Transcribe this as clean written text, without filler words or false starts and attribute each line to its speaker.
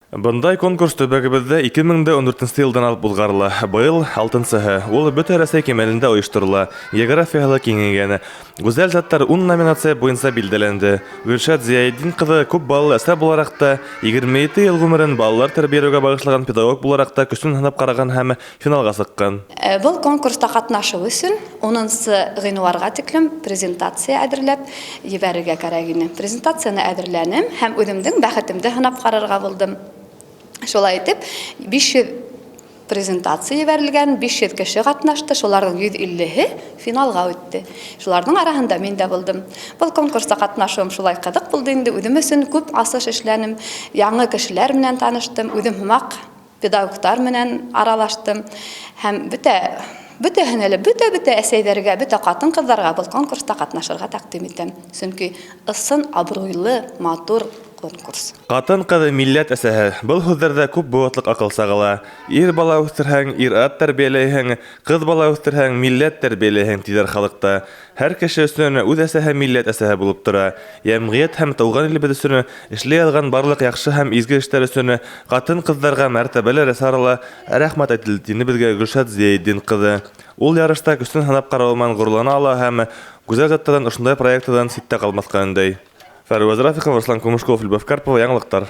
Speaker 1: Бындай конкурс төбәгебеҙҙә 2014 йылдан алып уҙғарыла. Быйыл алтынсыһы. Ул бөтә Рәсәй кимәлендә ойошторола. Географияһы ла киңәйгән. Гүзәл заттар 10 номинация буйынса билдәләнде. Гөлшат Зыяетдин ҡыҙы күп балалы әсә булараҡ та, 27 йыл ғүмерен балалар тәрбиәләүгә бағышлаған педагог булараҡ та көсөн һынап ҡараған һәм финалға сыҡҡан.
Speaker 2: Был конкурста ҡатнашыу өсөн 10 ғинуарға тиклем презентация әҙерләп ебәрергә кәрәк ине. Презентацияны әҙерләнем һәм үҙемдең бәхетемде һынап ҡарарға булдым. Шулай итеп, 500 презентация ебәрелгән, 500 кеше ҡатнашты, шуларҙың 150-һе финалға үтте. Шуларҙың араһында мин дә булдым. Был конкурста ҡатнашыуым шулай ҡыҙыҡ булды инде, үҙем өсөн күп асыш эшләнем, яңы кешеләр менән таныштым, үҙем һымаҡ педагогтар менән аралаштым һәм бөтәһенә лә, бөтә әсәйҙәргә, бөтә ҡатын-ҡыҙҙарға был конкурста ҡатнашырға тәҡдим итәм. Сөнки ысын абруйлы, матур конкурс.
Speaker 1: Ҡатын-ҡыҙ милләт әсәһе. Был һүҙҙәрҙә күп быуатлыҡ аҡыл сағыла. Ир бала үҫтерһәң, ир-ат тәрбиәләйһең, ҡыҙ бала үҫтерһәң, милләт тәрбиәләйһең, тиҙәр халыҡта. Һәр кеше өсөн үҙ әсәһе милләт әсәһе булып тора. Йәмғиәт һәм тыуған илебеҙ өсөн эшләй алған барлыҡ яҡшы һәм изге эштәр өсөн ҡатын-ҡыҙҙарға мәртәбәле сарала рәхмәт әйтелде, тине беҙгә Гөлшат Зыяетдин ҡыҙы. Ул ярышта көсөн һынап ҡарауы менән ғорурлана ала һәм гүзәл заттарҙан ошондай проекттарҙан ситтә ҡалмаҫҡа өндәй. Фәрүәз Рафиҡов, Руслан Кумышков, Любовь Карпова, яңылыҡтар.